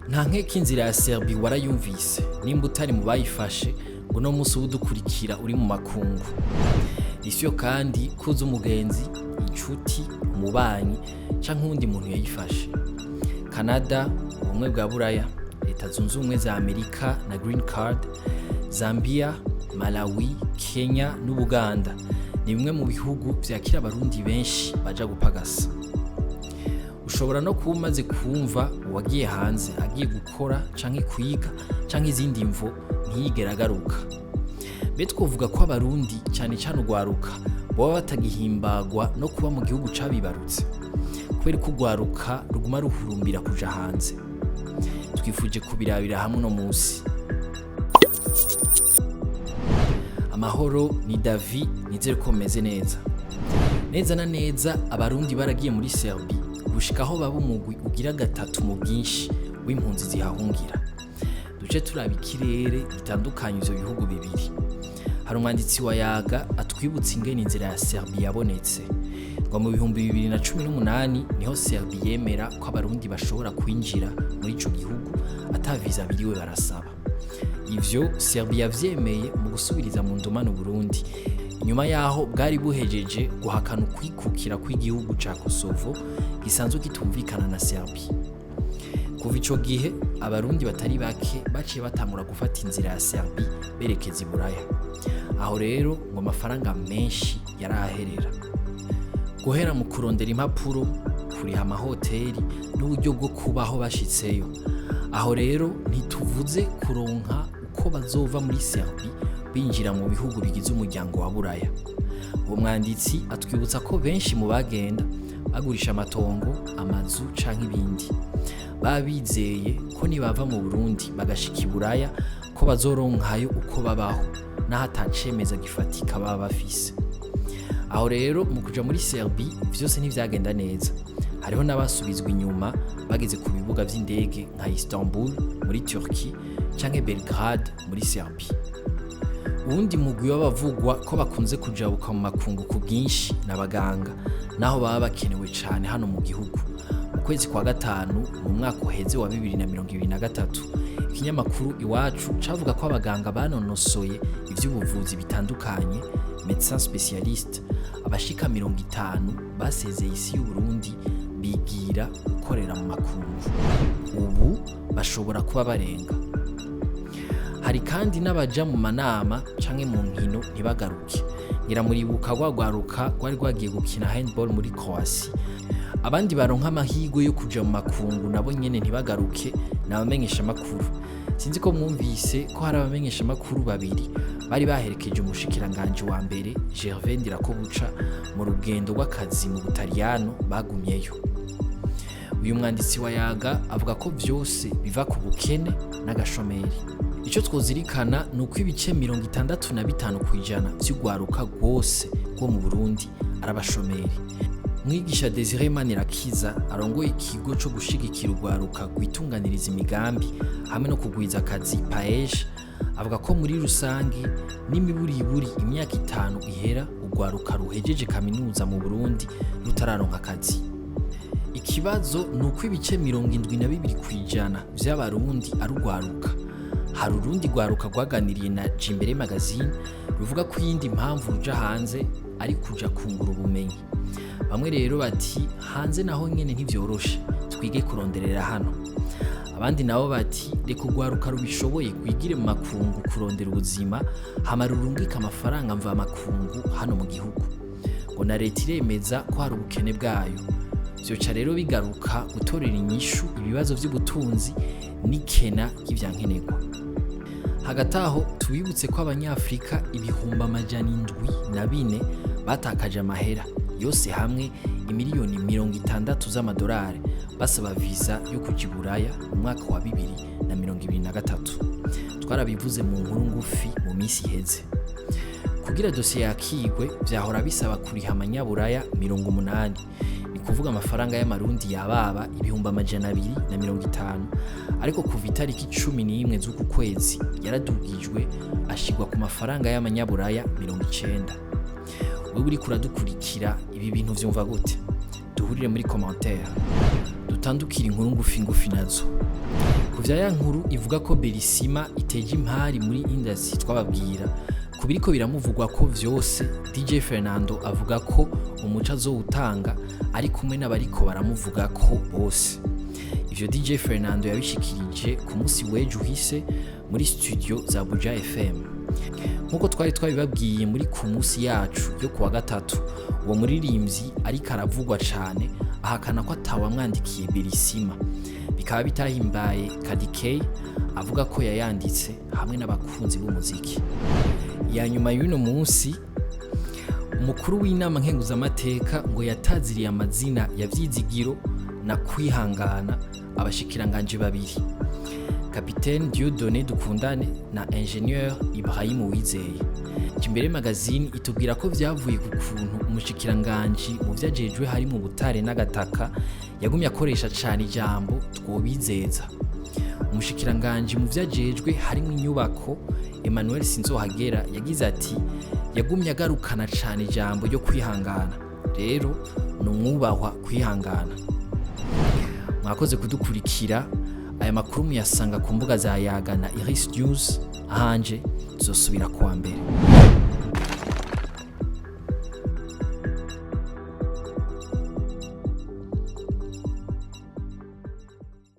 Nta nkeka, inzira ya Serbie warayumvise. Nimba utari mu bayifashe, ngo uno munsi uwudukurikira uri mu makungu isyo, kandi kuza umugenzi, inshuti, umubanyi canke uwundi muntu yayifashe. Canada, Ubumwe bwa Buraya, Leta Zunze Ubumwe za Amerika na Green Card, Zambia, Malawi, Kenya n'Ubuganda ni bimwe mu bihugu vyakira Abarundi benshi baja gupagasa. Ushobora no kuba umaze kumva uwagiye hanze agiye gukora canke kwiga canke izindi mvo, ntiyigere agaruka. Mbe twovuga ko Abarundi, cyane cyane urwaruka, boba batagihimbagwa no kuba mu gihugu cabibarutse? Kubera ko urwaruka ruguma ruhurumbira kuja hanze, twifuje kubirabira hamwe uno munsi. Amahoro, ni Davi, nizere ko meze neza. Neza na neza, Abarundi baragiye muri Serbie gushika aho baba umugwi ugira gatatu mu bwinshi w'impunzi zihahungira. Duce turaba ikirere gitandukanye ivyo bihugu bibiri. Hari umwanditsi wa Yaga atwibutsa ingene inzira ya Serbie yabonetse. Ngo mu 2018 niho Serbie yemera ko Abarundi bashobora kwinjira muri ico gihugu ata visa biriwe barasaba. Ivyo Serbia yavyemeye mu gusubiriza mu ndumane Burundi inyuma yaho bwari buhejeje guhakana ukwikukira kw'igihugu ca Kosovo gisanzwe kitumvikana na Serbia. Kuva ico gihe, Abarundi batari bake baciye batangura gufata inzira ya Serbia berekeza i Buraya. Aho rero ngo amafaranga menshi yarahaherera, guhera mu kurondera impapuro, kuriha amahoteli n'uburyo bwo kubaho bashitseyo. Aho rero ntituvuze kuronka uko bazova muri Serbie binjira mu bihugu bigize umuryango wa Buraya. Uwo mwanditsi atwibutsa ko benshi mu bagenda bagurisha amatongo, amazu canke ibindi, baba bizeye ko nibava mu Burundi bagashika i Buraya ko bazoronkayo uko babaho, naho atacemeza gifatika baba bafise. Aho rero mu kuja muri Serbie vyose ntivyagenda neza. Hariho n'abasubizwa inyuma bageze ku bibuga vy'indege nka Istanbul muri Turquie canke Belgrade muri Serbie. Uwundi mugwi w'abavugwa ko bakunze kujabuka mu makungu ku bwinshi n'abaganga, naho baba bakenewe cane hano mu gihugu. Mu kwezi kwa gatanu mu mwaka uheze wa 2023, ikinyamakuru Iwacu cavuga ko abaganga banonosoye ivy'ubuvuzi bitandukanye, médecins spécialistes, abashika 50 basezeye isi y'Uburundi bigira gukorera mu makungu. Ubu bashobora kuba barenga. Hari kandi n'abaja mu manama canke mu nkino ntibagaruke. Ngira muribuka rwa rwaruka rwari rwagiye gukina handball muri Croatie. Abandi baronka amahirwe yo kuja mu makungu nabo nyene ntibagaruke ni abamenyeshamakuru. Sinzi ko mwumvise ko hari abamenyeshamakuru babiri bari baherekeje umushikiranganji wa mbere Gervais Ndirakobuca mu rugendo rw'akazi mu Butaliyano bagumyeyo. Uyu mwanditsi wa Yaga avuga ko vyose biva ku bukene n'agashomeri. Ico twozirikana ni uko ibice 65% vy'urwaruka rwose rwo mu Burundi ari abashomeri. Mwigisha Desire Manirakiza arongoye ikigo co gushigikira urwaruka rwitunganiriza imigambi hamwe no kugwiza akazi, PAEJ, avuga ko muri rusangi n'imiburiburi imyaka 5 ihera urwaruka ruhejeje kaminuza mu Burundi rutararonka akazi. Ikibazo ni uko ibice 72% vy'Abarundi ari urwaruka. Hari urundi rwaruka rwaganiriye na Jimbere Magazine ruvuga ko iyindi mpamvu ruja hanze ari kuja kungura ubumenyi. Bamwe rero bati hanze naho nyene ntivyoroshe, twige kuronderera hano. Abandi nabo bati reka urwaruka rubishoboye rwigire mu makungu kurondera ubuzima, hama rurungike amafaranga mva makungu hano mu gihugu. Ngo na leta iremeza ko hari ubukene bwayo. Vyoca rero bigaruka gutorera inyishu ibibazo vy'ubutunzi n'ikena ry'ivyankenerwa. Hagati aho, tubibutse ko Abanyafrika 704,000 batakaje amahera yose hamwe imiliyoni 60 z'amadolari basaba visa yo kuja i Buraya mu mwaka wa 2023. Twarabivuze mu nkuru ngufi mu minsi iheze. Kugira dosiye yakigwe vyahora bisaba kuriha amanyaburaya 80, ni kuvuga amafaranga y'Amarundi yababa 250,000, ariko kuva itariki 11 z'uku kwezi yaradugijwe ashigwa ku mafaranga y'amanyaburaya 90. Wewe uriko uradukurikira, ibi bintu vyumva gute? Duhurire muri commentaire. Dutandukire inkuru ngufi ngufi nazo. Ku Ku vya ya nkuru ivuga ko Belisima iteje impari muri industry twababwira, ku biriko biramuvugwa ko vyose, DJ Fernando avuga ko umuco azowutanga ari kumwe n'abariko baramuvuga ko bose. Ivyo DJ Fernando yabishikirije ku munsi w'ejo uhise muri studio za Buja FM. Nk'uko twari twabibabwiye muri ku munsi yacu yo kuwa gatatu, uwo muririmbyi ariko aravugwa cane ahakana ko atawamwandikiye Belisima, bikaba bitahimbaye Kadikey avuga ko yayanditse hamwe n'abakunzi b'umuziki. Ya nyuma y'uno munsi, umukuru w'inama nkenguzamateka ngo yataziriye amazina ya Vyizigiro na Kwihangana abashikiranganje babiri, Capitaine Dieudonné Dukundane na Ingénieur Ibrahim Uwizeye. Jimbere Magazine itubwira ko vyavuye ku kuntu umushikiranganji mu vyajejwe hari mu butare n'agataka yagumye akoresha cane ijambo "twobizeza". Umushikiranganji mu vyajejwe harimo inyubako, Emmanuel Sinzohagera, yagize ati: "Yagumye agarukana cane ijambo ryo kwihangana, rero ni umwubahwa kwihangana." Mwakoze kudukurikira. Aya makuru muyasanga ku mbuga za Yaga na Iris News. Ahanje tuzosubira kuwa mbere.